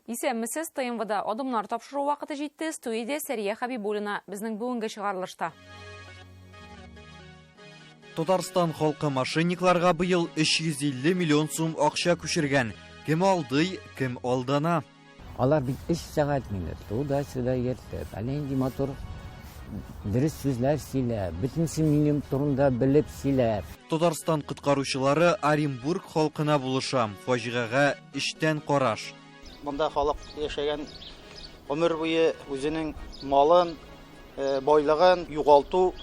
Исәнмесез, ТМВда адымнар тапшыру вакыты җитте. Студиядә Сәрия Хәбибуллина. Безнең бүгенге чыгарылышта. Татарстан халкы мошенникларга быел 350 миллион сум акча күчергән. Кем алдый, кем алдана? Алар бит өч сәгать мине туда-сюда йөртеп, әллә нинди матур дөрес сүзләр сөйләп, бөтенесе минем турында белеп сөйләп. Татарстан коткаручылары Оренбург халкына булыша. Фаҗигагә эчтән караш. Монда халык яшәгән гомер буе үзенең малын, э, байлыгын югалту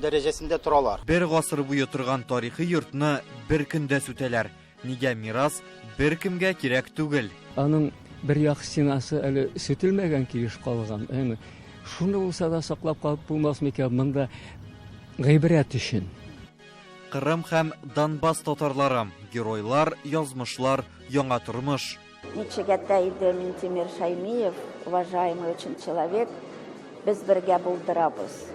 дәрәҗәсендә торалар. Бер гасыр буе торган тарихи йортны бер көндә сүтәләр. Нигә мирас беркемгә кирәк түгел? Аның бер як стенасы әле сүтелмәгән килеш калган. Әйме, шуны булса да саклап калып булмас микән монда гыйбрәт өчен? Кырым һәм Донбасс татарлары, геройлар, язмышлар, яңа тормыш. Ничек әйтә иде Минтимер Шаймиев, уважаемый очень человек, без бергә булдырабыз.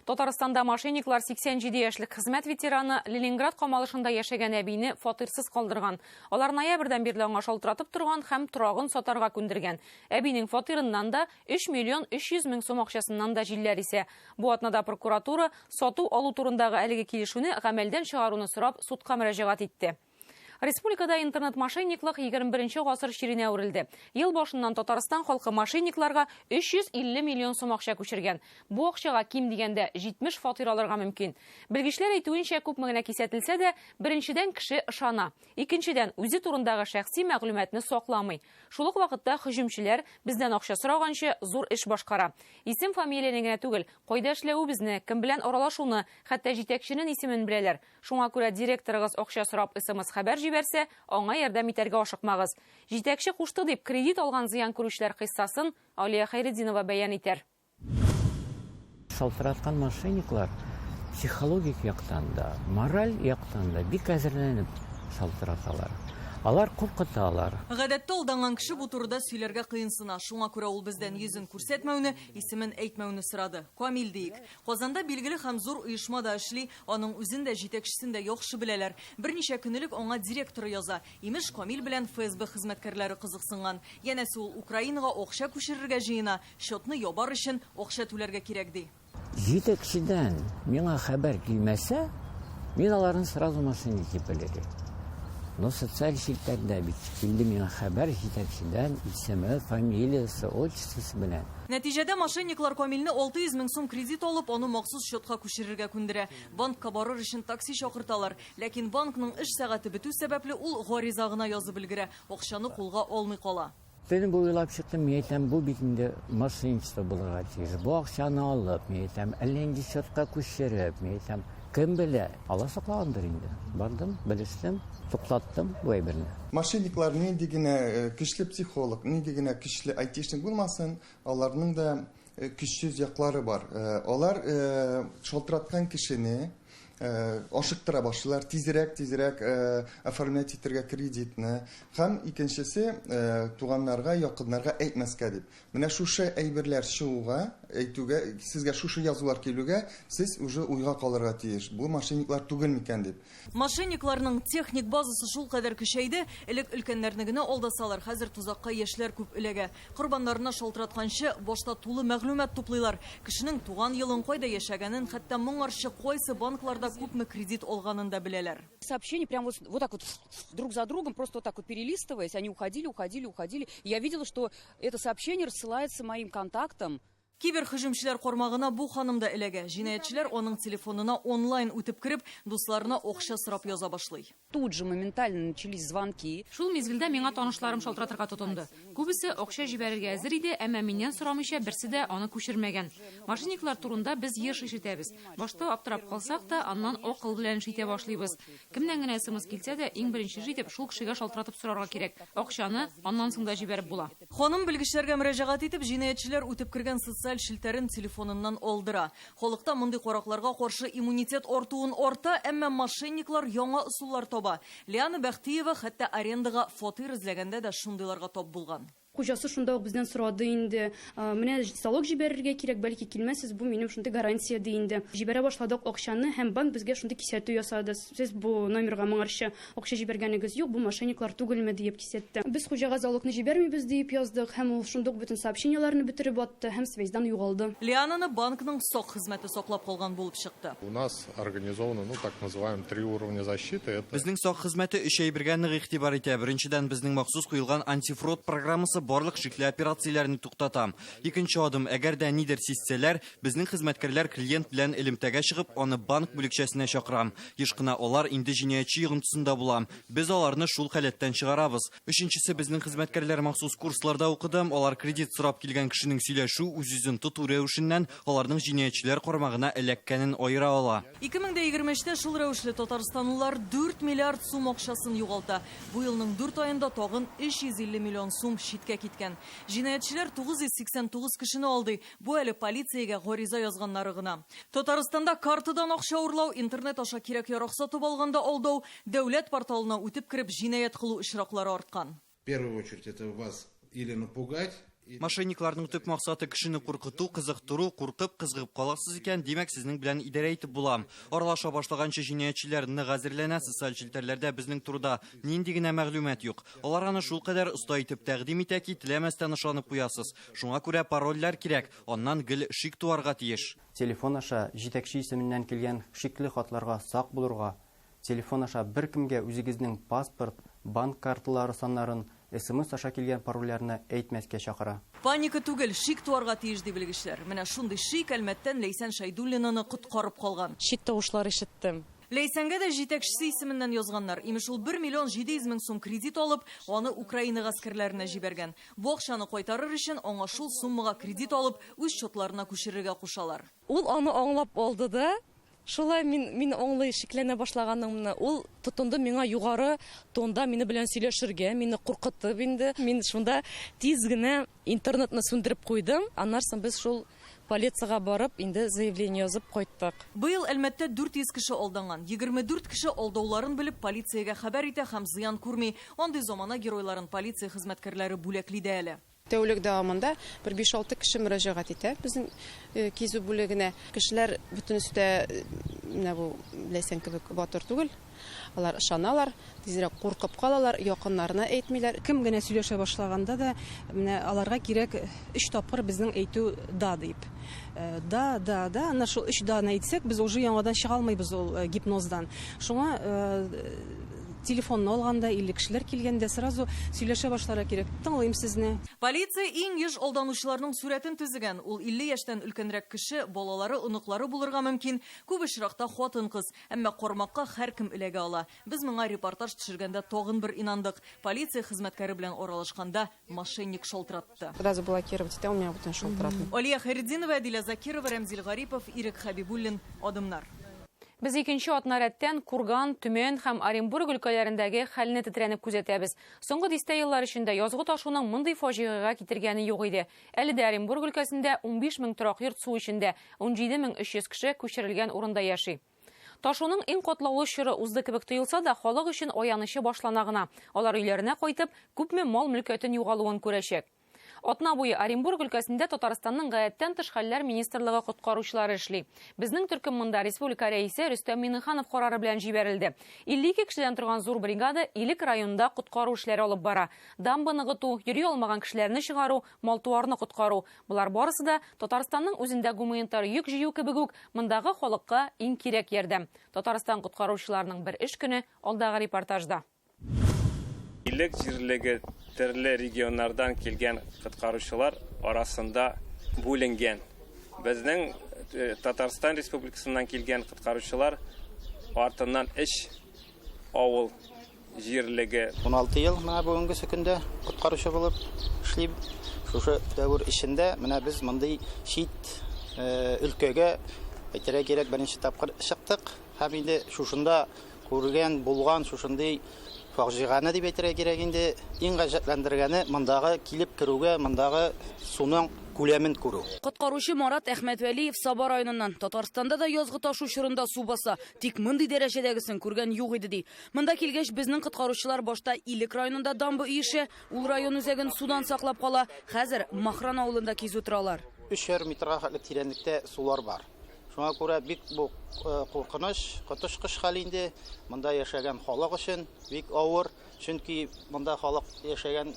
Татарстанда мошенниклар 87 яшьлек хезмәт ветераны Ленинград камалышында яшәгән әбине фатирсыз калдырган. Алар ноябрьдән бирле аңа шалтыратып торган һәм торагын сатарга күндергән. Әбинең фатирыннан да 3 миллион 300 мең сум акчасыннан да җилләр исә. Бу атнада прокуратура сату-алу турындагы әлеге килешүне гамәлдән чыгаруны сорап судка мөрәҗәгать итте. Республикада интернет-мошенниклык 21 гасыр чиренә әверелде. Ел башыннан Татарстан халкы мошенникларга 350 миллион сум акча күчергән. Бу акчага ким дигәндә 70 фатир алырга мөмкин. Белгечләр әйтүенчә, күпме генә кисәтелсә дә, беренчедән кеше ышана. Икенчедән, үзе турындагы шәхси мәгълүматны сакламый. Шул ук вакытта һөҗүмчеләр бездән акча сораганчы зур эш башкара. Исем, фамилияне генә түгел, кайда эшләвебезне, кем белән аралашуны, хәтта җитәкченен исемен беләләр. Шуңа күрә директорыгыз акча сорап СМС-хәбәр җибәрсә, аңа ярдәм итәргә ашыкмагыз. Җитәкче кушты дип кредит алган зыян күрүчеләр кыйссасын Алия Хәйретдинова бәян итәр. Шалтыраткан мошенниклар психологик яктан да, мораль яктан да бик әзерләнеп шалтыраталар. Алар куркыталар. Гадәттә алданган кеше бу турыда сөйләргә кыенсына. Шуңа күрә ул бездән йөзен күрсәтмәүне, исемен әйтмәүне сорады. Камил диек. Казанда билгеле һәм зур оешмада эшли, аның үзен дә, җитәкчесен дә яхшы беләләр. Берничә көн элек аңа директоры яза. Имеш, Камил белән ФСБ хезмәткәрләре кызыксынган. Янәсе, ул Украинага акча күчерергә җыена, Счетны ябар өчен акча түләргә кирәк, ди. Җитәкчедән миңа хәбәр килмәсә, мин аларны сразу мошенник дип белер идем. Но социаль челтәрдә бит килде миңа хәбәр җитәкчедән, исеме, фамилиясе, отчествосы белән. Нәтиҗәдә, мошенниклар Камилне 600 мең сум кредит алып, аны махсус счетка күчерергә күндерә. Банкка барыр өчен такси чакырталар. Ләкин банкның эш сәгате бетү сәбәпле, ул гариза гына язып өлгерә, акчаны кулга алмый кала. Төн буе уйлап чыктым, мин әйтәм, бу бит инде мошенничество булырга тиеш. Бу акчаны алып, мин әйтәм, әллә нинди счетка күчереп, мин әйтәм, кем белә, Алла саклагандыр инде. Бардым, белештем, туктаттым бу әйберне. Мошенниклар нинди генә көчле психолог, нинди генә көчле айтишник булмасын, аларның да көчсез яклары бар. Алар шалтыраткан кешене ашыктыра башлыйлар, тизрәк, тизрәк оформлять итәргә кредитны. Һәм икенчесе, туганнарга, якыннарга әйтмәскә дип. Менә шушы әйберләр чыгуга, әйтүгә, сезгә шушы язулар килүгә, сез уже уйга калырга тиеш, бу мошенниклар түгел микән дип. Мошенникларның техник базасы шулкадәр көчәйде, элек өлкәннәрне генә алдасалар, хәзер тозакка яшьләр күп эләгә. Корбаннарына шалтыратканчы, башта тулы мәгълүмат туплыйлар. Кешенең туган елын, кайда яшәгәнен, хәтта моңарчы кайсы банкларда күпме кредит алганын да беләләр. Сообщения прям вот, вот так вот друг за другом, просто вот так вот перелистываясь, они уходили, уходили, уходили. И я видела, что это сообщение рассылается моим контактам. Киберһөҗүмчеләр кармагына бу ханым да эләгә. Җинаятьчеләр аның телефонына онлайн үтеп кереп, дусларына акча сорап яза башлый. Тут же моментально начались звонки. Шул мизгелдә миңа танышларым шалтыратырга тотынды. Күбесе акча җибәрергә әзер иде, әмма миннән сорамыйча берсе дә аны күчермәгән. Мошенниклар турында без еш ишетәбез. Башта аптырап калсак та, аннан акыл белән эш итә башлыйбыз. Кемнән генә смс килсә дә, иң беренче эш итеп шул кешегә шалтыратып сорарга кирәк. Акчаны аннан соң да җибәреп була. Ханым белгечләргә мөрәҗәгать итеп, җинаятьчеләр үтеп кергән социаль челтәрен телефоныннан алдыра. Халыкта мондый каракларга каршы иммунитет артуын арта, әмма мошенниклар яңа ысуллар таба. Лиана Бәхтиева хәтта арендага фатир эзләгәндә дә шундыйларга тап булган. Хуҗасы шунда ук бездән сорады инде, менә залог җибәрергә кирәк, бәлки килмәссез, бу минем шундый гарантия ди инде. Җибәрә башладык акчаны һәм банк безгә шундый кисәтү ясады. Сез бу номерга моңарчы акча җибәргәнегез юк, бу мошенниклар түгелме диеп кисәтте. Без хуҗага залогны җибәрмибез диеп яздык һәм ул шундук бөтен сообщениеләрне бетереп атты һәм связьдан югалды. Лиананы банкның сак хезмәте саклап калган булып чыкты. У нас организовано, ну, так называемые 3 уровня защиты. Это... Безнең сак хезмәте өч әйбергә нык игътибар итә. Беренчедән, безнең махсус куелган антифрод программасы барлык шикле операцияләрне туктата. Икенче адым, әгәр дә нидер сизсәләр, безнең хезмәткәрләр клиент белән элемтәгә чыгып, аны банк бүлекчәсенә чакыра. Еш кына алар инде җинаятьче йогынтысында була. Без аларны шул халәттән чыгарабыз. Өченчесе, безнең хезмәткәрләр махсус курсларда укыды. Алар кредит сорап килгән кешенең сөйләшү, үз-үзен тоту рәвешеннән аларның җинаятьчеләр кармагына эләккәнен аера ала. 2023-тә шул рәвешле татарстанлылар 4 миллиард сум акчасын югалта. Бу елның 4 аенда тагын 350 миллион сум читкә киткән. Җинаятьчеләр 989 кешене алдый. Бу әле полициягә гариза язганнары гына. Татарстанда картадан акча урлау, интернет аша кирәк-ярак сатып алганда алдау, дәүләт порталына үтеп кереп җинаять кылу очраклары арткан. В первую очередь это вас или напугать. Мошенникларның төп максаты кешене куркыту, кызыктыру, куркып, кызыгып каласыз икән, димәк, сезнең белән идарә итеп була. Аралаша башлаганчы җинаятьчеләр нык әзерләнә, социаль челтәрләрдә безнең турыда нинди генә мәгълүмат юк. Алар аны шулкадәр оста итеп тәкъдим итә ки, теләмәстән ышанып куясыз. Шуңа күрә парольләр кирәк, аннан гел шик туарга тиеш. Телефон аша җитәкче исеменнән килгән шикле хатларга сак булырга, телефон аша беркемгә үзегезнең паспорт, банк карталары саннарын, СМС аша килгән парольләрне әйтмәскә чакыра. Паника түгел, шик туарга тиеш ди белгечләр. Менә шундый шик Әлмәттән Ләйсән Шәйдуллинаны коткарып калган. Чит тавышлар ишеттем. Ләйсәнгә дә җитәкчесе исеменнән язганнар. Имеш, ул 1 миллион 700 мең сум кредит алып, аны Украина гаскәрләренә җибәргән. Бу акчаны кайтарыр өчен аңа шул суммага кредит алып, үз счетларына күчерергә кушалар. Ул аны аңлап алды да, шулай мин аңлый шикләнә башлаганымны, ул тотынды миңа югары тонда мине белән сөйләшергә, мине куркытып инде. Мин шунда тиз генә интернетны сүндереп куйдым. Аннан соң без шул полициягә барып, инде заявление язып кайттык. Быел Әлмәттә 400 кеше алданган. 24 кеше алдауларын белеп полициягә хәбәр итә һәм зыян күрми. Андый замана геройларын полиция хезмәткәрләре бүләкли дә әле. Тәүлек дәвамында бер 5-6 кеше мөрәҗәгать итә безнең кизү бүлегенә. Кешеләр бөтенесе дә менә бу Ләйсән кебек батыр түгел. Алар ышаналар, тизрәк куркып калалар, якыннарына әйтмиләр. Кем генә сөйләшә башлаганда да менә аларга кирәк 3 тапкыр безнең әйтү да дип. Да, да, да, ана шул 3 даны әйтсәк, без уже яңадан чыга алмыйбыз ул гипноздан. Шуңа телефонны алганда или кешеләр килгәндә сразу сөйләшә башларга кирәк. Тыңлыйм сезне. Полиция иң еш алданучыларның сурәтен төзегән. Ул 50 яшьтән өлкәнрәк кеше, балалары, оныклары булырга мөмкин. Күп очракта хатын-кыз, әмма кармакка һәркем эләгә ала. Без моңа репортаж төшергәндә тагын бер инандык. Полиция хезмәткәре белән аралашканда мошенник шалтыратты. Сразу блокировать итә, у меня бүтән шалтыратмый. Алия Хәйретдинова, Әдилә Закирова, Рәмзил Гарипов, Ирек Хәбибуллин. Адымнар. Без икенче атна рәттән Курган, Төмән һәм Оренбург өлкәләрендәге хәлне тетрәнеп күзәтәбез. Соңгы дистә еллар эчендә язгы ташуның мондый фаҗигагә китергәне юк иде. Әле дә Оренбург өлкәсендә 15 мең торак йорт су эчендә, 17300 кеше күчерелгән урында яши. Ташуның иң катлаулы чоры узды кебек тоелса да, халык өчен аянычы башлана гына. Алар өйләренә кайтып, күпме мал-мөлкәтен югалуын күрәчәк. Атна буе Оренбург өлкәсендә Татарстанның гадәттән тыш хәлләр министрлыгы коткаручылары эшли. Безнең төркем монда республика рәисе Рөстәм Миңнеханов карары белән җибәрелде. 52 кешедән торган зур бригада Илек районында коткару эшләре алып бара. Дамба ныгыту, йөри алмаган кешеләрне чыгару, мал-туарны коткару. Болар барысы да Татарстанның үзендә гуманитар йөк җыю кебек үк мондагы халыкка иң кирәк ярдәм. Татарстан коткаручыларының бер эш көне алдагы репортажда. Илек җирлеге төрле регионнардан килгән коткаручылар арасында бүленгән. Безнең Татарстан Республикасыннан килгән коткаручылар артыннан 3 авыл җирлеге. 16 ел менә бүгенге көндә коткаручы булып эшлим. Шушы дәвер эчендә менә без мондый чит өлкәгә әйтергә кирәк беренче тапкыр чыктык. Һәм инде шушында күргән, булган шушындый Фаҗигане дип әйтергә кирәк инде, иң гаҗәпләндергәне мондагы килеп керүгә мондагы суның күләмен күрү. Коткаручы Марат Әхмәтвәлиев Саба районыннан. Татарстанда да язгы ташу чорында су баса, тик мондый дәрәҗәдәгесен күргән юк иде ди. Монда килгәч, безнең коткаручылар башта Илек районында дамба өешә, ул район үзәген судан саклап кала. Хәзер Махран авылында кизү торалар. 3,5 метрга хәтле тирәнлектә сулар бар. Шуңа күрә бик бу куркыныч, коточкыч хәл инде. Монда яшәгән халык өчен бик авыр, чөнки монда халык яшәгән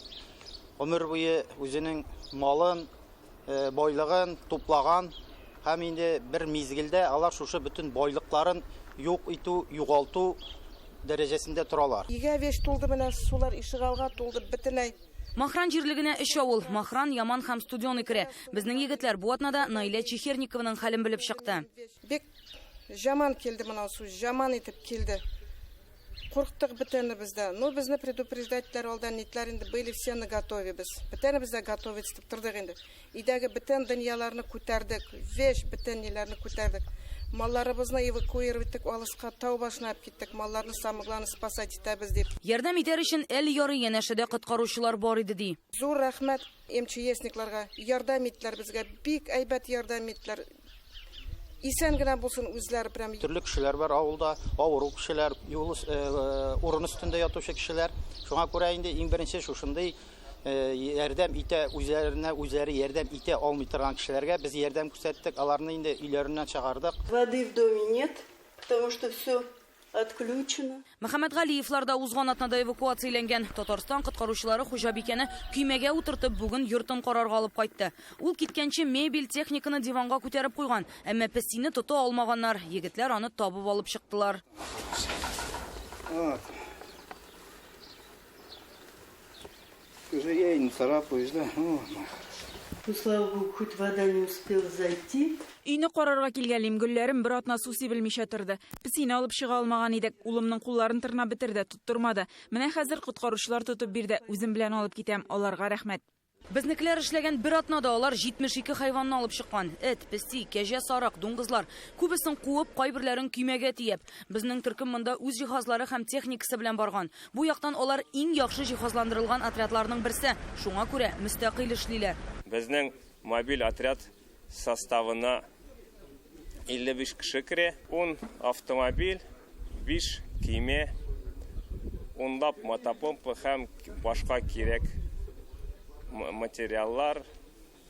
гомер буе үзенең малын, байлыгын туплаган һәм инде бер мизгелдә алар шушы бөтен байлыкларын юк итү, югалту дәрәҗәсендә торалар. Өйгә веш тулды менә сулар ишегалга тулды бөтенләй. Махран җирлегенә өч авыл Махран, Яман һәм Студеный керә. Безнең егетләр бу атнада Наилә Чехерникованың хәлен белеп чыкты. Бик жаман килде менә су, жаман итеп килде. Курктык бөтенебез дә. Ну, безне предупреждать иттеләр алдан, нитләр инде, были все наготове без. Бөтенебез дә готовить итеп тордык инде. Өйдәге бөтен дөньяларны күтәрдек, вещь бөтен ниләрне күтәрдек. Малларыбызны эвакуировать иттек, алыска тау башына алып киттек, малларны самоглавное спасать итәбез дип. Ярдәм итәр өчен әле ярый янәшәдә коткаручылар бар иде ди. Зур рәхмәт МЧСникларга, ярдәм иттеләр безгә, бик әйбәт ярдәм иттеләр. Исән генә булсын үзләре прям. Төрле кешеләр бар авылда, авыру кешеләр, юл урын өстендә ятучы кешеләр. Шуңа күрә инде иң беренче шушындый ярдәм итә, үзләренә үзләре ярдәм итә алмый торган кешеләргә без ярдәм күрсәттек, аларны инде өйләреннән чыгардык. Воды в доме нет, потому что все отключено. Мөхәммәтгалиевлар да узган атнада эвакуацияләнгән. Татарстан коткаручылары хуҗабикәне көймәгә утыртып, бүген йортын карарга алып кайтты. Ул киткәнче мебель, техниканы диванга күтәреп куйган, әмма песине тота алмаганнар. Егетләр аны табып алып чыктылар. Вот. Уже я и не царапаюсь, да? О, мой хороший. Ну, слава богу, хоть вода не успела зайти. Өйне карарга килгәлим, гөлләрем бер атна су сибелмичә торды. Песине алып чыга алмаган идек. Улымның кулларын тырнап бетерде, тоттырмады. Менә хәзер коткаручылар тотып бирде. Үзем белән алып китәм. Аларга рәхмәт. Безнекеләр эшләгән бер атнада алар 72 хайванны алып чыккан. Эт, песи, кәҗә, сарык, дуңгызлар. Күбесен куып, кайберләрен көймәгә тиеп. Безнең төркем монда үз җиһазлары һәм техникасы белән барган. Бу яктан алар иң яхшы җиһазландырылган отрядларның берсе. Шуңа күрә мөстәкыйль эшлиләр. Безнең мобиль отряд составына 55 кеше керә. 10 автомобиль, 5 көймә, унлап мотопомпа һәм башка кирәк материаллар,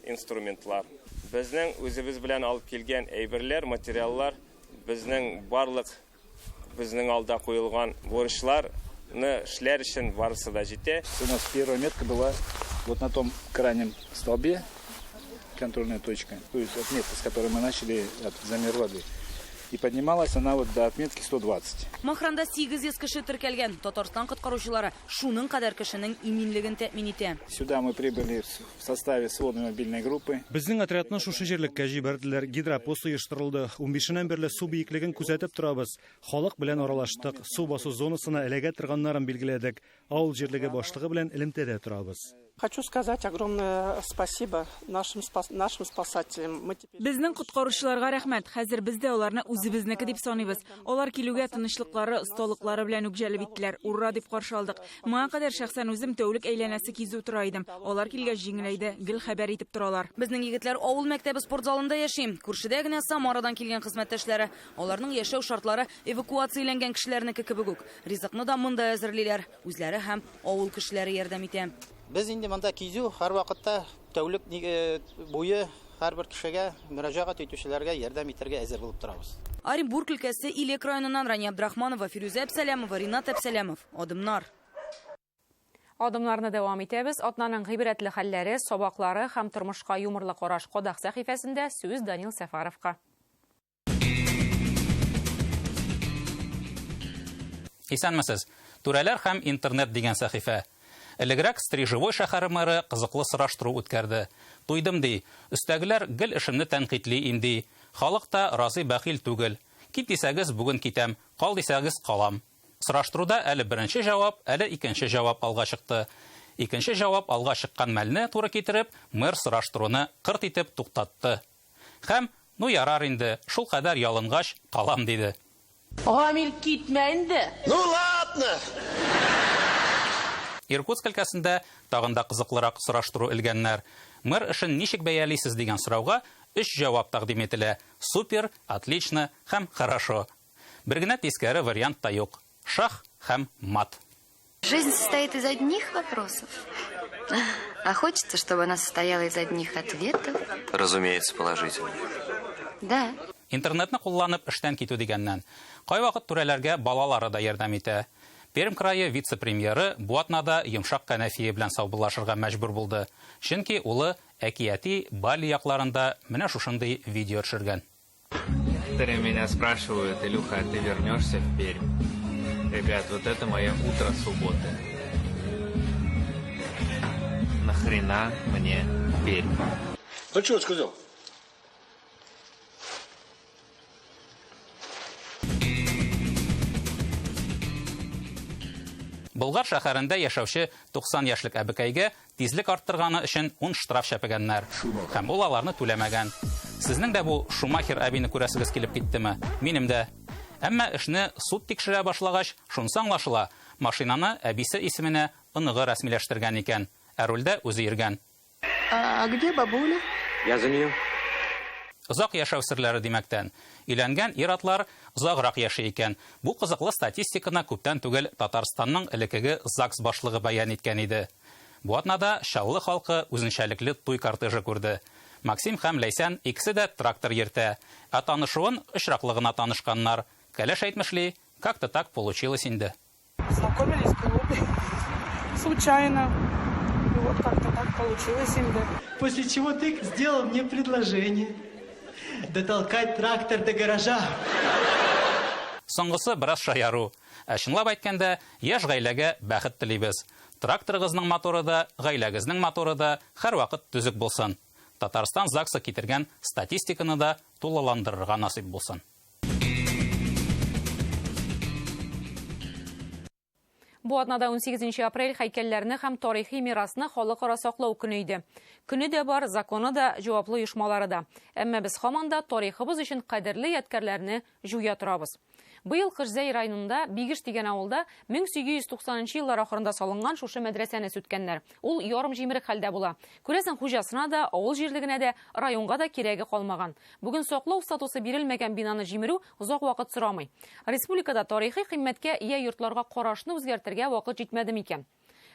инструментлар. Безнең үзебез белән алып килгән әйберләр, материаллар безнең барлык безнең алда куелган бурычларны эшләр өчен барысы да җитә. У нас первая метка была вот на том крайнем столбе, контрольная точка, то есть отметка, с которой мы начали от замер воды. И поднималась она вот до отметки 120. Махранда 800 кеше теркәлгән. Татарстан коткаручылары шуның кадәр кешенең иминлеген тәэмин итә. Сюда мы прибыли в составе сводной мобильной группы. Безнең отрядны шушы җирлеккә җибәрделәр. Гидропост оештырылды. 15-ннән бирле су биеклеген күзәтеп торабыз. Халык белән аралаштык. Су басу зонасына эләгә торганнарын билгеләдек. Авыл җирлеге башлыгы белән элемтәдә торабыз. Хочу сказать огромное спасибо нашим спасателям. Мы теперь Безнең коткаручыларга рәхмәт. Хәзер без дә аларны үзебезнеке дип саныйбыз. Алар килүгә тынычлыклары, осталыклары белән үк җәлеп иттеләр. Ура дип каршы алдык. Моңа кадәр шәхсән үзем тәүлек әйләнәсе кизү тора идем. Алар килгәч җиңеләйде, гел хәбәр итеп торалар. Безнең егетләр авыл мәктәбе спорт залында яши. Күршедә генә Самарадан килгән хезмәттәшләре. Аларның яшәү шартлары эвакуацияләнгән кешеләрнеке кебек үк. Ризыкны да монда әзерлиләр. Үзләре һәм авыл кешеләре ярдәм итә. Без инде монда кизү һәр вакытта тәүлек буе һәрбер кешегә мөрәҗәгать итүчеләргә ярдәм итәргә әзер булып торабыз. Оренбург өлкәсе Илек районыннан Рания Абдрахманова, Фирүзә Әпсәләмова, Ринат Әпсәләмов. Адымнар. Адымнарны дәвам итәбез. Атнаның гыйбрәтле хәлләре, сабаклары һәм тормышка юморлы караш Кодак сәхифәсендә сүз Данил Сәфәровка. Исәнмесез. Түрәләр һәм интернет дигән сәхифә. Элегрәк Стрижевой шәһәре мэры кызыклы сораштыру үткәрде. Туйдым ди, өстәгеләр гел эшемне тәнкыйтьли имди. Халык та разый бәхил түгел. Кит дисәгез бүген китәм, кал дисәгез калам. Сораштыруда әле беренче җавап, әле икенче җавап алга чыкты. Икенче җавап алга чыккан мәлне туры китереп, мэр сораштыруны кырт итеп туктатты. Һәм, ну ярар инде, шул кадәр ялынгач калам диде. Гамил, китмә инде. Ну ладно. Иркутск өлкәсендә тагын да кызыклырак сораштыру элгәннәр. Мэр эшен ничек бәялисез дигән сорауга өч җавап тәкъдим ителә, супер, отлично һәм хорошо. Бер генә тискәре вариант та юк, шах һәм мат. Жизнь состоит из одних вопросов. А хочется, чтобы она состояла из одних ответов. Разумеется, положительно. Да. Интернетны кулланып эштән китү дигәннән. Кайвакыт түрәләргә балалары да ярдәм итә. Пермь крае вице-премьеры бу атнада йомшак кәнәфие белән саубуллашырга мәҗбүр булды. Чөнки улы әкияти Бали якларында менә шушындый видео төшергән. Некоторые меня спрашивают, Илюха, а ты вернешься в Пермь? Ребят, вот это мое утро субботы. Нахрена мне Пермь? А что я сказал? Болгар шәһәрендә яшәүче 90 яшьлек әбекәйгә тизлек арттырганы өчен 10 штраф чәпегәннәр. Һәм ул аларны түләмәгән. Сезнең дә бу Шумахер әбине күрәсегез килеп киттеме? Минем дә. Әмма эшне суд тикшерә башлагач, шунысы аңлашыла, машинаны әбисе исеменә оныгы рәсмиләштергән икән, ә рульдә үзе йөргән. А где бабуля? Я за нее. Озак яшәү серләре димәктән, өйләнгән ир-атлар озаграк яши икән. Бу кызыклы статистиканы күптән түгел Татарстанның элеккеге ЗАГС башлыгы бәян иткән иде. Бу атнада Чаллы халкы үзенчәлекле туй кортежы күрде. Максим һәм Ләйсән икесе дә трактор йөртә. Ә танышуын очраклы гына танышканнар. Кәләш әйтмешли, как-то так получилось инде. Знакомились в клубе. Случайно. И вот как-то так получилось инде. После чего ты сделал мне предложение дотолкать трактор до гаража. Соңгысы бераз шаяру. Ә чынлап әйткәндә, яшь гаиләгә бәхет телибез. Тракторыгызның моторы да, гаиләгезнең моторы да һәрвакыт төзек булсын. Татарстан ЗАГСы китергән статистиканы да тулыландырырга насыйп булсын. Бу атнада 18 апрель һәйкәлләрне һәм тарихи мирасны халыкара саклау көне иде. Көне дә бар, законы да, җаваплы оешмалары да. Әмма без һаман да тарихыбыз өчен кадерле ядкәрләрне җуя торабыз. Быел кыш Зәй районында Бигеш дигән авылда 1890 еллар ахырында салынган шушы мәдрәсәне сүткәннәр. Ул ярым җимерек хәлдә була. Күрәсең, хуҗасына да, авыл җирлегенә дә, районга да кирәге калмаган. Бүген саклау статусы бирелмәгән бинаны җимерү озак вакыт сорамый. Республикада тарихи кыйммәткә ия йортларга карашны үзгәртергә вакыт җитмәде микән?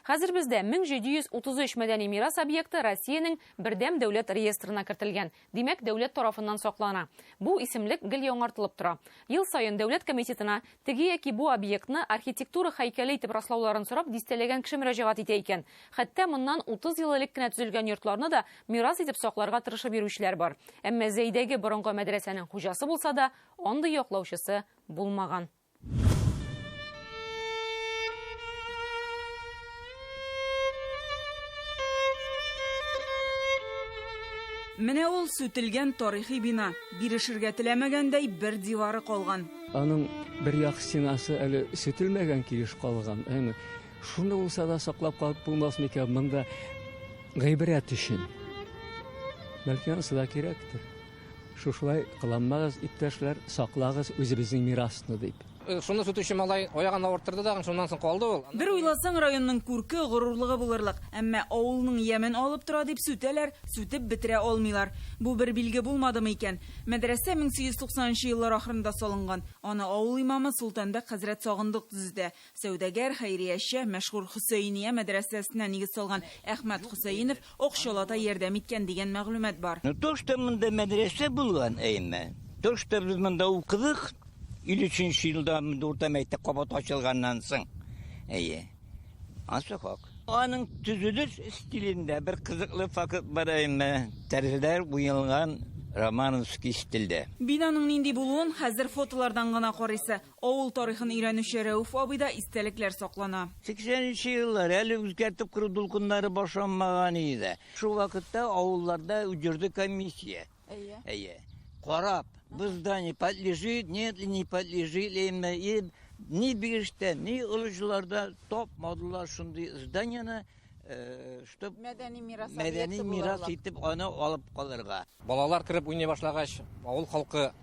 Хәзер бездә 1733 мәдәни мирас объекты Россиянең бердәм дәүләт реестрына кертелгән. Димәк, дәүләт тарафыннан саклана. Бу исемлек гел яңартылып тора. Ел саен дәүләт комитетына теге яки бу объектны архитектура һәйкәле итеп раслауларын сорап дистәләгән кеше мөрәҗәгать итә икән. Хәтта моннан 30 ел элек кенә төзелгән йортларны да мирас итеп сакларга тырышып йөрүчеләр бар. Әмма Зәйдәге борынгы мәдрәсәнең хуҗасы булса да, андый яклаучысы булмаган. Менә ул сүтелгән тарихи бина. Бирешергә теләмәгәндәй бер дивары калган. Аның бер як стенасы әле сүтелмәгән килеш калган. Әмма шуны булса да саклап калып булмас микән монда гыйбрәт өчен? Бәлки анысы да кирәктер. Шушылай кыланмагыз, иптәшләр, саклагыз үзебезнең мирасны дип. Шуны сүтүче малай аягын авырттырды да, шуннан соң калды ул. Бер уйласаң, районның күрке, горурлыгы булырлык. Әмма авылның ямен алып тора дип сүтәләр, сүтеп бетерә алмыйлар. Бу бер билге булмадымы икән? Мәдрәсә 1890 нчы еллар ахырында салынган. Аны авыл имамы Солтанбәк хәзрәт Сагындык төзетә. Сәүдәгәр, хәйрияче, мәшһүр Хөсәения мәдрәсәсенә нигез салган Әхмәт Хөсәенов акчалата ярдәм иткән дигән мәгълүмат бар. Ну то, что монда мәдрәсә булган, әйме. То, что без монда укыдык, 53 нче елда монда урта мәктәп кабат ачылганнан соң. Әйе. Ансы хак. Аның төзелеш стилендә бер кызыклы факт бар, әйме. Тәрәзәләр уелган романовский стильдә. Бинаның нинди булуын хәзер фотолардан гына карыйсы. Авыл тарихын өйрәнүче Рәүф абыйда истәлекләр саклана. 80 нче еллар, әле үзгәртеп кору дулкыннары башланмаган иде. Шул вакытта авылларда йөрде комиссия. Әйе. Әйе. Карап, бу здание подлежит, нет ли, не подлежит ли, и ни Бирештә, ни Олыҗыларда тапмадылар шундый зданиене, чтоб мәдәни мирас мәдәни мирас итеп аны алып калырга. Балалар кереп уйный башлагач, авыл халкы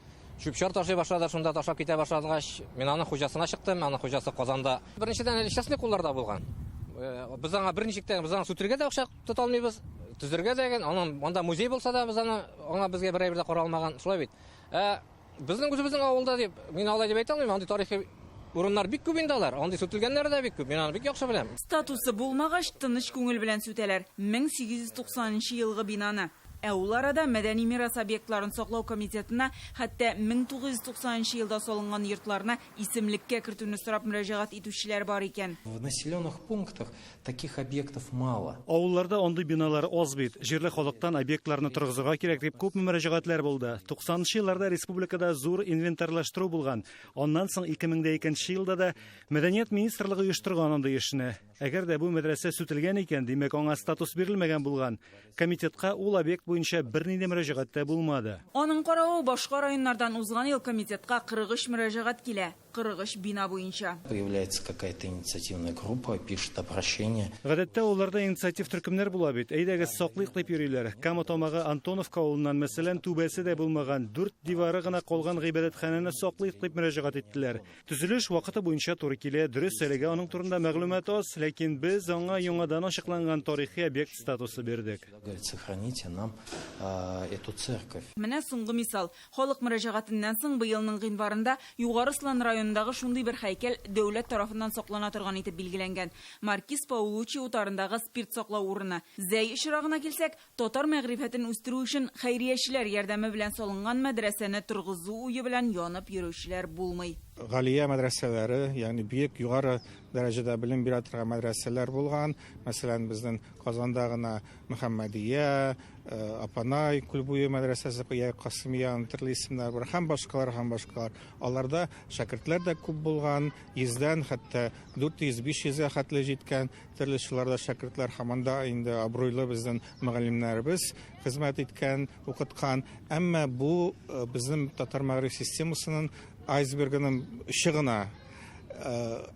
чүп-чар ташый башлады, шунда ташлап китә башлагач, мин аның хуҗасына чыктым, аның хуҗасы Казанда. Беренчедән, әле частный кулларда булган. Без аңа берничек тә, без аны сүтергә дә акча тота алмыйбыз, төзергә дә, аннан анда музей булса да, без аны аңа безгә бер әйбер дә кара алмаган, шулай бит. Ә безнең үзебезнең авылда дип, мин алай дип әйтә алмыйм, андый тарихи урыннар бик күп инде алар, андый сүтелгәннәре дә бик күп, мин аны бик яхшы беләм. Статусы булмагач, тыныч күңел белән сүтәләр 1890 нчы елгы бинаны. Ә ул арада Мәдәни мирас объектларын саклау комитетына хәтта 1990 нчы елда салынган йортларны исемлеккә кертүне сорап мөрәҗәгать итүчеләр бар икән. В населенных пунктах таких объектов мало. Авылларда андый биналар аз бит. Җирле халыктан объектларны торгызырга кирәк дип күпме мөрәҗәгатьләр булды. 90 нчы елларда республикада зур инвентарьлаштыру булган. Аннан соң 2002 нче елда да Мәдәният министрлыгы оештырган андый эшне. Әгәр дә бу мәдрәсә сүтелгән икән, димәк, аңа статус бирелмәгән булган. Комитетка ул объект буенча бернинди мөрәҗәгать тә булмады. Аның каравы, башка районнардан узган ел комитетка 43 мөрәҗәгать килә, 43 бина буенча. Появляется какая-то инициативная группа, пишет обращение. Гадәттә, авылларда инициатив төркемнәр була бит. Әйдәгез, саклыйк дип йөриләр. Кама Тамагы Антоновка авылыннан, мәсәлән, түбәсе дә булмаган, дүрт дивары гына калган гыйбадәтханәне саклыйк дип мөрәҗәгать иттеләр. Төзелеш вакыты буенча туры килә, дөрес, әлегә аның турында мәгълүмат аз, ләкин без аңа яңадан ачыкланган тарихи объект статусы бирдек. Говорит, сохраните нам эту церковь. Менә соңгы мисал. Халык мөрәҗәгатеннән соң быелның гыйнварында Югары Слан районындагы шундый бер һәйкәл дәүләт тарафыннан саклана торган итеп билгеләнгән. Маркиз Паулуччи утарындагы спирт саклау урыны. Зәй очрагына килсәк, татар мәгърифәтен үстерү өчен хәйриячеләр ярдәме белән салынган мәдрәсәне торгызу уе белән янып йөрүчеләр булмый. Галия мәдрәсәләре, ягъни бөек югары дәрәҗәдә белем бирә торган мәдрәсәләр булган. Мәсәлән, безнең Казанда гына Мөхәммәдия, Апанай, Күлбуе мәдрәсәсе, я Касымия, аның төрле исемнәре бар һәм башкалар, һәм башкалар. Аларда шәкертләр дә күп булган, йөздән хәтта 400, 500гә хәтле җиткән төрле чорларда шәкертләр һәм анда инде абруйлы безнең мөгаллимнәребез хезмәт иткән, укыткан. Әмма бу безнең татар мәгариф системасының айсбергының очы гына.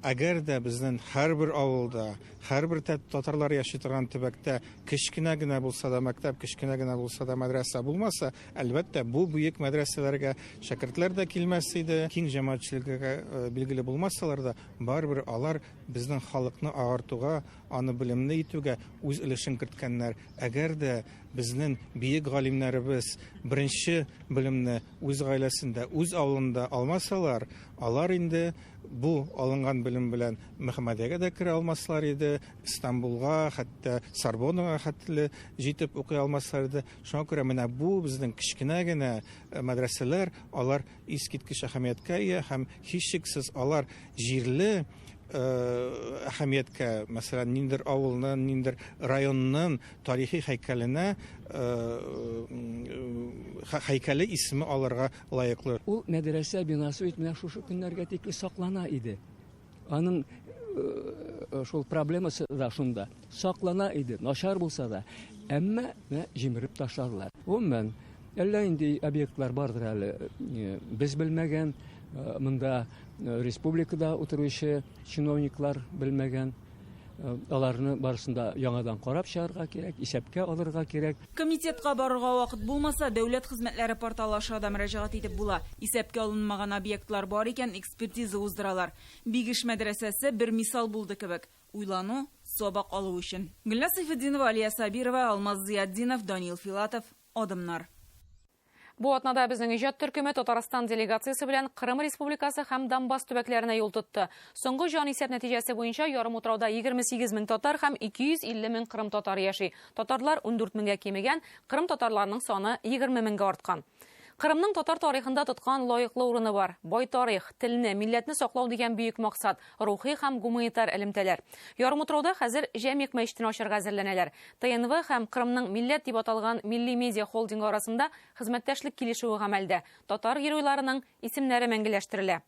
Әгәр дә безнең һәрбер авылда, һәрбер татарлар яши торган төбәктә кечкенә генә булса да мәктәп, кечкенә генә булса да мәдрәсә булмаса, әлбәттә, бу бөек мәдрәсәләргә шәкертләр дә килмәс иде. Киң җәмәгатьчелеккә билгеле булмасалар да, барыбер алар безнең халыкны агартуга, аны белемле итүгә үз өлешен керткәннәр. Әгәр дә безнең бөек галимнәребез беренче белемне үз гаиләсендә, үз авылында алмасалар, алар инде бу алынган белем белән Мөхәммәдиягә дә керә алмаслар иде, Истанбулга, хәтта Сорбоннага хәтле җитеп укый алмаслар иде. Шуңа күрә менә бу безнең кечкенә генә мәдрәсәләр, алар искиткеч әһәмияткә ия һәм һичшиксез алар җирле әһәмияткә, мәсәлән, ниндер авылның, ниндер районның тарихи һәйкәленә һәйкәле исеме алырга лаеклы. Ул мәдрәсә бинасы бит менә шушы көннәргә тикле саклана иде. Аның шул проблемасы да шунда. Саклана иде, начар булса да, әмма менә җимереп ташладылар. Гомумән, әллә нинди объектлар бардыр әле, без белмәгән, монда республикада утыручы чиновниклар белмәгән. Аларны барысын да яңадан карап чыгарга кирәк, исәпкә алырга кирәк. Комитетка барырга вакыт булмаса, дәүләт хезмәтләре порталы аша да мөрәҗәгать итеп була. Исәпкә алынмаган объектлар бар икән, экспертиза уздыралар. Бигеш мәдрәсәсе бер мисал булды кебек. Уйлану, сабак алу өчен. Гөлназ Сайфетдинова, Алия Сабирова, Алмаз Зиятдинов, Даниил Филатов. Адымнар. Бу атнада безнең иҗат төркеме Татарстан делегациясе белән Кырым Республикасы һәм Донбасс төбәкләренә юл тотты. Соңгы җанисәп нәтиҗәсе буенча ярымутрауда егерме сигез мең татар һәм ике йөз илле мең кырым татары яши. Татарлар ундүрт меңгә кимегән, кырым татарларының саны егерме меңгә арткан. Кырымның татар тарихында тоткан лаеклы урыны бар. Бай тарих, телне, милләтне саклау дигән бөек максат, рухи һәм гуманитар элемтәләр. Ярымутрауда хәзер Җәмигъ мәчетен ачарга әзерләнәләр. ТНВ һәм Кырымның милләт дип аталган милли медиа холдингы арасында хезмәттәшлек килешүе гамәлдә. Татар геройларының исемнәре мәңгеләштерелә.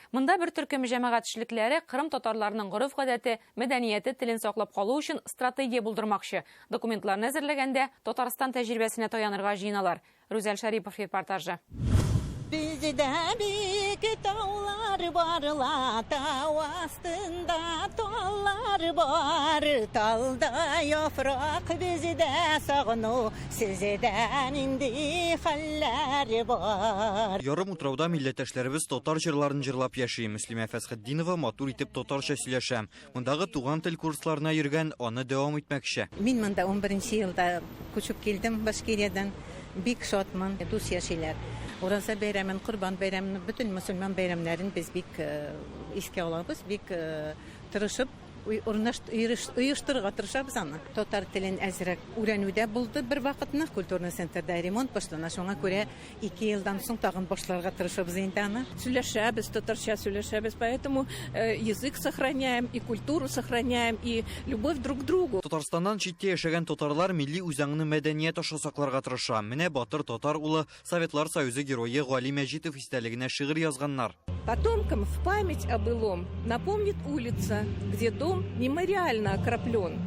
Монда бер төркем җәмәгать эшлекләре Кырым татарларының гореф-гадәте, мәдәнияте, телен саклап калу өчен стратегия булдырмакчы. Документларны әзерләгәндә Татарстан тәҗрибәсенә таянырга җыеналар. Рүзәл Шәрипов репортажы. Бездә бик таулар бар ла, тау астында таллар бар, талда яфрак бездә сагыну, сездә нинди хәлләр бар. Ярым утрауда милләттәшләребез татар җырларын җырлап яши. Мөслимә Фәсхетдинова матур итеп татарча сөйләшә. Мондагы туган тел курсларына йөргән, аны дәвам итмәкче. Мин монда 11 елда күчеп килдем Башкириядән. Бик шатмын, дус яшиләр. Ураза бәйрәмен, Корбан бәйрәмен, бөтен мөселман бәйрәмнәрен без бик искә алабыз, бик тырышып оештырырга тырышабыз аны. Татар телен әзрәк өйрәнүдә булды бер вакытны. Культурный центрда ремонт башлана, шуңа күрә 2 елдан соң тагын башларга тырышабыз инде аны. Сөйләшәбез, татарча сөйләшәбез, поэтому язык сохраняем, и культуру сохраняем, и любовь друг к другу. Татарстаннан читтә яшәгән татарлар милли үзаңны мәдәният аша сакларга тырыша. Менә батыр татар улы Советлар Союзы герое Гали Мәҗитов истәлегенә шигырь язганнар. Потомкам в память о былом напомнит улица, где дом мемориально окроплен.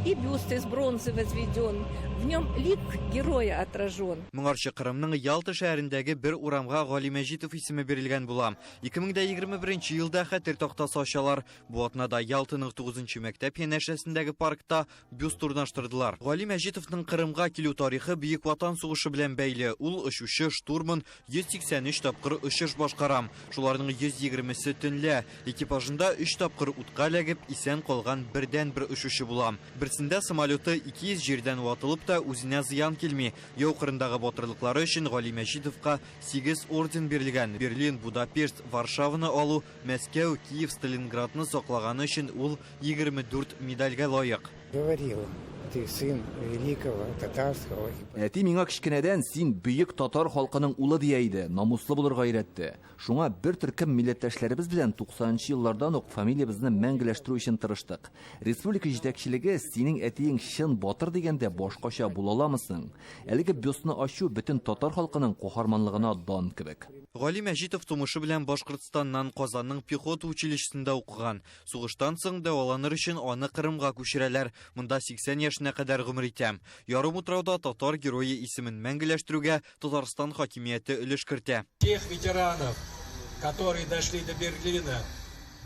И бюст из бронзы возведен, в нем лик героя отражен. Моңарчы Кырымның Ялта шәһәрендәге бер урамга Гали Мәҗитов исеме бирелгән була. 2021 елда хәтер тактасы ачалар. Бу атнада Ялтаның 9 мәктәп янәшәсендәге паркта бюст урнаштырдылар. Гали Мәҗитовның Кырымга килү тарихы Бөек Ватан сугышы белән бәйле. Ул очучы, штурман, 183 тапкыр очыш башкара. Шуларның 120-се төнлә. Экипажында 3 тапкыр утка эләгеп, исән калган бердән-бер очучы була. Берсендә самолеты 200 җирдән ватылып та үзенә зыян килми. Яу кырындагы батырлыклары өчен Гали Мәҗитовка 8 орден бирелгән. Берлин, Будапешт, Варшаваны алу, Мәскәү, Киев, Сталинградны саклаганы өчен ул 24 медальгә лаек. Говорил, ты сын великого татарского. Әти миңа кечкенәдән син бөек татар халкының улы дия иде, намуслы булырга өйрәтте. Шуңа бер төркем милләттәшләребез белән 90 еллардан ук фамилиябезне мәңгеләштерү өчен тырыштык. Республика җитәкчелеге синең әтиең чын батыр дигәндә башкача була аламысың? Әлеге бюстны ачу бөтен татар халкының каһарманлыгына дан кебек. Гали Мәҗитов тумышы белән Башкортстаннан, Казанның пехота училищесында укыган. Сугыштан соң дәваланыр өчен аны Кырымга күчерәләр. Монда 80 яшенә кадәр гомер итә. Ярым утрауда татар герое исемен мәңгеләштерүгә Татарстан хакимияте өлеш кертә. Тех ветеранов, которые дошли до Берлина,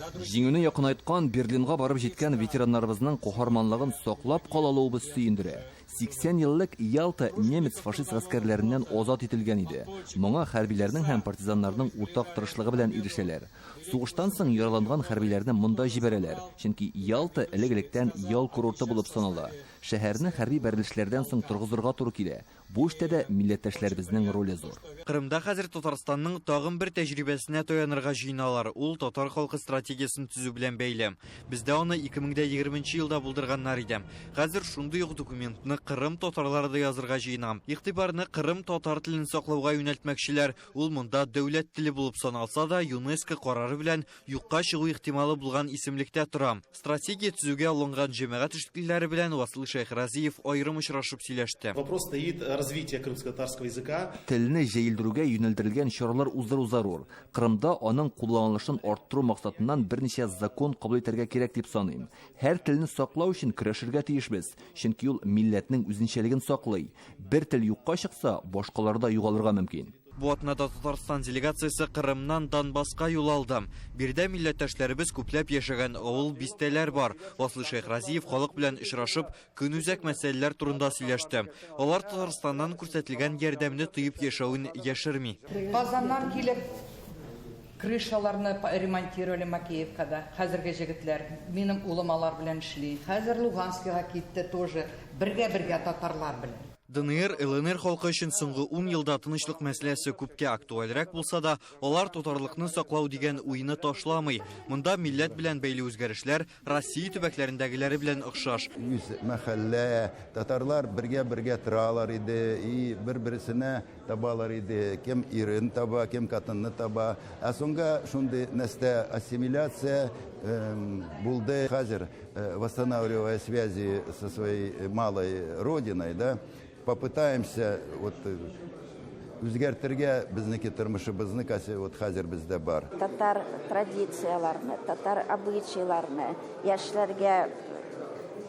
Җиңүне якынайткан, Берлинга барып җиткән ветераннарыбызның каһарманлыгын саклап кала алуыбыз сөендерә. 80 еллык Ялта немец фашист гаскәрләреннән азат ителгән иде. Моңа хәрбиләрнең һәм партизаннарның уртак тырышлыгы белән ирешәләр. Сугыштан соң яраланган хәрбиләрне монда җибәрәләр, чөнки Ялта элек-электән ял курорты булып санала. Шәһәрне хәрби бәрелешләрдән соң торгызырга туры килә. Бу эштә дә милләттәшләребезнең роле зур. Кырымда хәзер Татарстанның тагын бер тәҗрибәсенә таянырга җыеналар. Ул татар халкы стратегиясен төзү белән бәйле. Бездә аны 2020 елда булдырганнар иде. Хәзер шундый ук документны Кырым татарлары да язырга җыена. Игътибарны Кырым татар телен саклауга юнәлтмәкчеләр. Ул монда дәүләт теле булып саналса да, ЮНЕСКО карары белән юкка чыгу ихтималы булган исемлектә тора. Стратегия төзүгә алынган җәмәгать эшлеклеләре белән Васил Шәйхразиев аерым очрашып сөйләште. Вопрос стоит развитие крымско-татарского языка. Телне җәелдерүгә юнәлдерелгән чаралар уздыру зарур. Кырымда аның кулланылышын арттыру максатыннан берничә закон кабул итәргә кирәк дип саныйм. Һәр телне саклау өчен көрәшергә тиешбез, чөнки ул милләтнең үзенчәлеген саклый. Бер тел юкка чыкса, башкалар да югалырга мөмкин. Бу атнада Татарстан делегациясе Кырымнан Донбасска юл алды. Биредә милләттәшләребез күпләп яшәгән авыл бистәләр бар. Васил Шәйхразиев халык белән очрашып, көнүзәк мәсьәләләр турында сөйләште. Алар Татарстаннан күрсәтелгән ярдәмне тоеп яшәвен яшерми. Казаннан килеп крышаларны ремонтировали Макеевкада. Хәзерге җегетләр, минем улым алар белән эшли. Хәзер Луганскига китте тоже, бергә-бергә татарлар белән. ДНР, ЛНР халкы өчен соңгы 10 елда тынычлык мәсьәләсе күпкә актуальрәк булса да, алар татарлыкны саклау дигән уйны ташламый. Монда милләт белән бәйле үзгәрешләр Россия төбәкләрендәгеләре белән охшаш. Үз мәхәллә, татарлар бергә-бергә торалар иде, и бер-берсенә табалар иде, кем ирен таба, кем катынны таба. Ә соңга шундый нәрсә ассимиляция булды. Хәзер, восстанавливая связи со своей малой родиной, да, попытаемся вот үзгәртергә безнеке тормышыбызны, кәсе вот хәзер бездә бар. Татар традицияләрне, татар обычайларны яшьләргә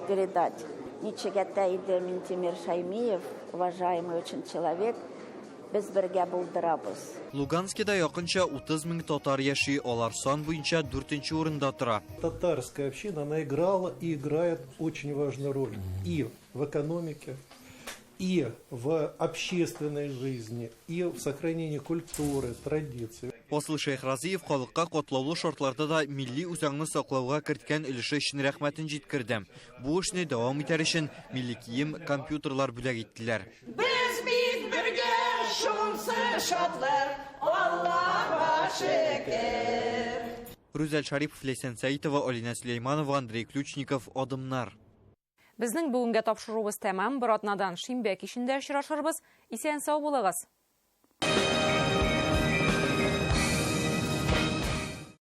передать. Ничек әйтә иде Минтимер Шаймиев, уважаемый очень человек, Без бергә булдырабыз. Луганскида якынча 30 мең татар яши, алар сан буенча дүртенче урында тора. Татарская община, она играла и играет очень важную роль и в экономике, и в общественной жизни, и в сохранении культуры, традиций. Асыл Шәйхразиев халыкка катлаулы шартларда да милли үзаңны саклауга керткән өлеше өчен рәхмәтен җиткерде. Бу эшне дәвам итәр өчен милли кием, компьютерлар бүләк иттеләр. Без бит бергә, шунсы шатлык, Аллага шөкер. Рүзәл Шарипов, Ләйсән Сәитова, Алинә Сөләйманова, Андрей Ключников, Адымнар. Безнең бүгенгә тапшыруыбыз тәмам. Бер атнадан шимбә кичендә очрашырбыз. Исән-сау булыгыз!